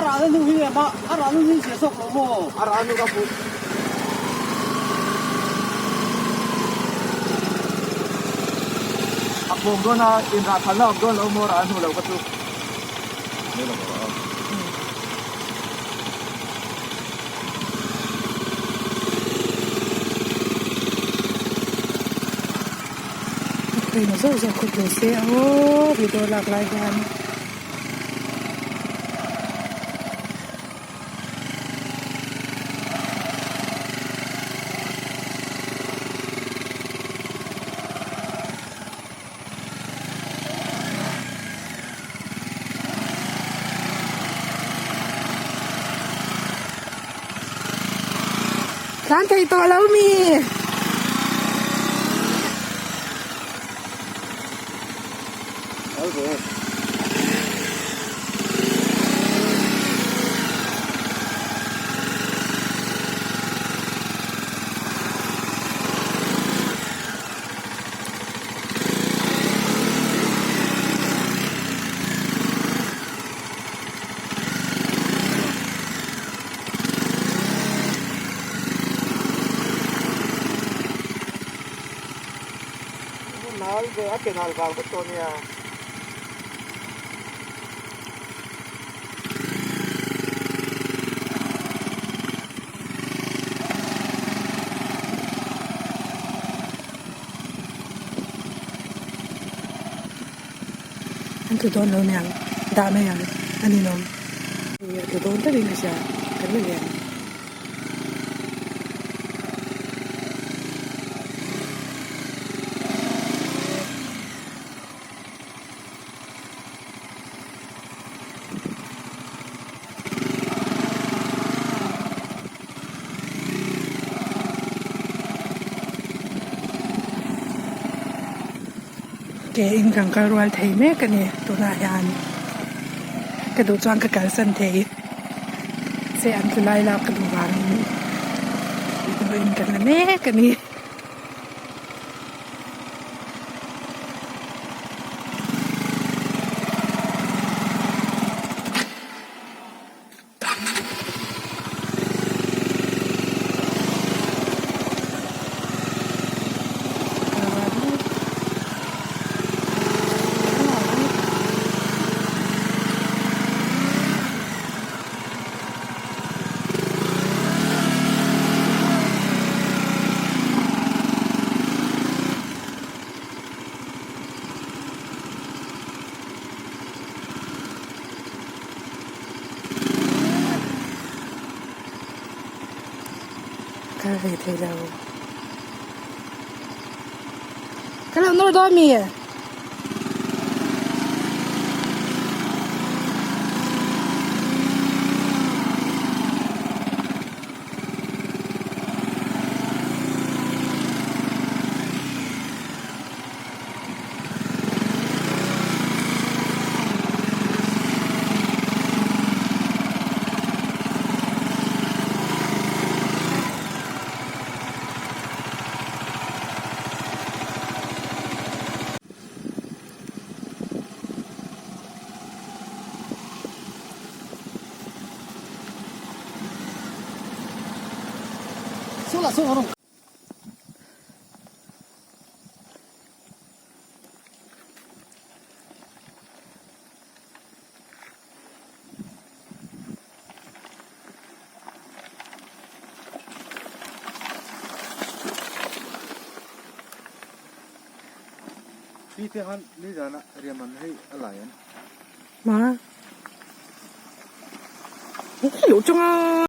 rahna hnu hi a rahna hnu hi zia zawk lo maw? A rahna hnu ka hmu. A pawm dawn a, inrah khalna awm dawn lo maw rahna hnu lo ka chu. Khawimaw zawk zawk khaw tlu se aw video lak lai hian. Tlan thei tawh lo mi. A ke nal vang vek tawh nia. An tlu dawn lo niang dah mai ang a ninawm. A tlu dawn takin ka hria kan la lian. Ke in kan kal rual thei mek a ni tunah hian ka duh chuan ka kalsan thei che an tlu lai lak ka duh vangin video in kan la mek a ni. Kal ve thei lo. Ka lo nawr dawn mi? Ma. Luh chunga.